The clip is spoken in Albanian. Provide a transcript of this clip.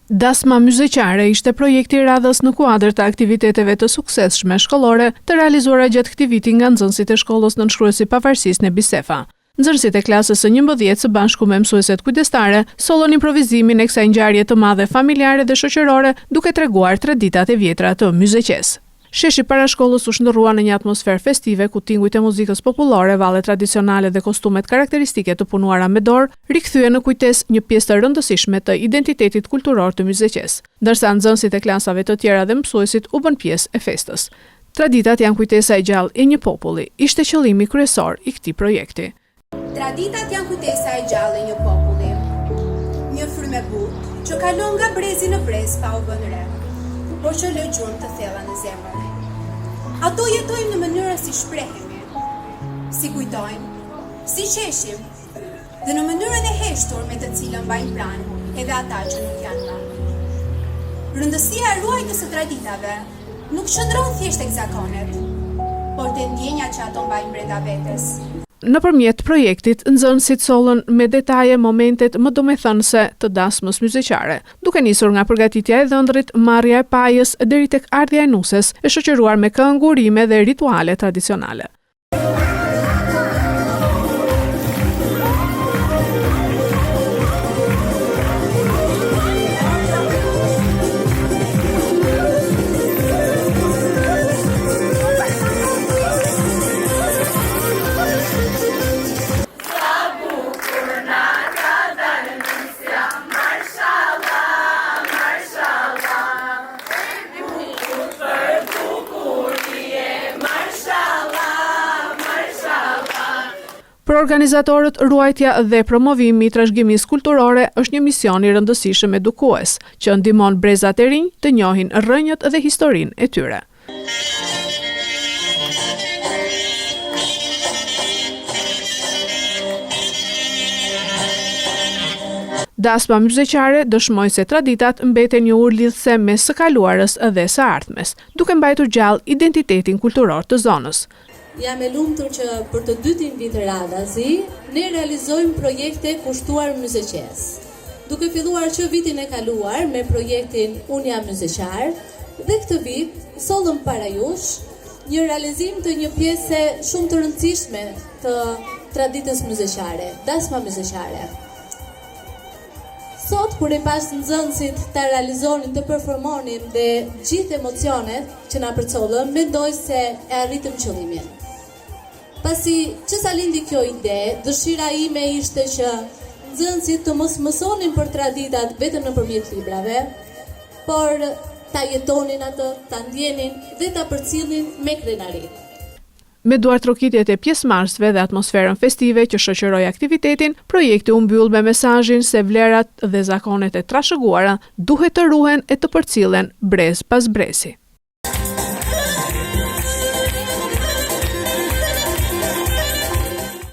Dasma Myzeqare ishte projekti i radhës në kuadër të aktiviteteve të suksesshme shkollore të realizuara gjatë këtij viti nga nxënësit e shkollës Nënshkruesi i Pavarësisë Nebi Sefa. Nxënësit e klasës së 11 së bashku me mësueset kujdestare sollën improvizimin e kësaj ngjarje të madhe familjare dhe shoqërore duke treguar traditat e vjetra të Myzeqesë. Sheshi para shkollës u shndërrua në një atmosferë festive ku tingujt e muzikës popullore, vallet tradicionale dhe kostumet karakteristike të punuara me dorë rikthyen në kujtesë një pjesë të rëndësishme të identitetit kulturor të Myzeqesë, ndërsa nxënësit e klasave të tjera dhe mësuesit u bënë pjesë e festës. Traditat janë kujtesa e gjallë e një populli, ishte qëllimi kryesor i këtij projekti. Traditat janë kujtesa e gjallë e një populli. Një frymë e butë, që kalon nga brezi në brez pa u vënë re, por që lë gjurmë të thella në zemër. Ato jetojnë në mënyrën si shprehemi, si kujtojmë, si qeshim, dhe në mënyrën e heshtur me të cilën mbajmë pranë edhe ata që nuk janë më. Rëndësia e ruajtjes së traditave Nuk qëndron thjesht tek zakonet, por te ndjenjat që ato mbajnë brenda vetes. Nëpërmjet projektit, nxënësit sollën me detaje momentet më domethënëse të dasmës myzeqare, duke nisur nga përgatitja e dhëndrit, marrja e pajës, deri tek ardhja e nuses, e shoqëruar me këngë, urime dhe rituale tradicionale. Për organizatorët, ruajtja dhe promovimi i trashëgimisë kulturore është një mision i rëndësishëm edukues, që ndihmon brezat e rinj të njohin rrënjët dhe historinë e tyre. Dasma Myzeqare dëshmoi se traditat mbeten një urë lidhëse mes së kaluarës dhe së ardhmes, duke mbajtur gjallë identitetin kulturor të zonës. Jam e lumtur që për të dytin vit radhazi, ne realizojmë projekte kushtuar Myzeqesë. Duke filluar që vitin e kaluar me projektin Unë jam myzeqar dhe këtë vit sollëm para jush një realizim të një pjese shumë të rëndësishme të traditës myzeqare, dasma myzeqare. Sot kur i pashë nxënësit ta realizonin, të performonin dhe gjithë emocionet që na përcollën, mendoj se e arritëm qëllimin. Pasi që sa lindi kjo ide, dëshira ime ishte që nxënësit të mos mësonin për traditat vetëm nëpërmjet librave, por ta jetonin atë, ta ndjenin dhe ta përcillnin me krenari. Me duartrokitjet e pjesëmarrësve dhe atmosferën festive që shoqëroi aktivitetin, projekti u mbyll me mesazhin se vlerat dhe zakonet e trashëguara duhet të ruhen e të përcillen brez pas brezi.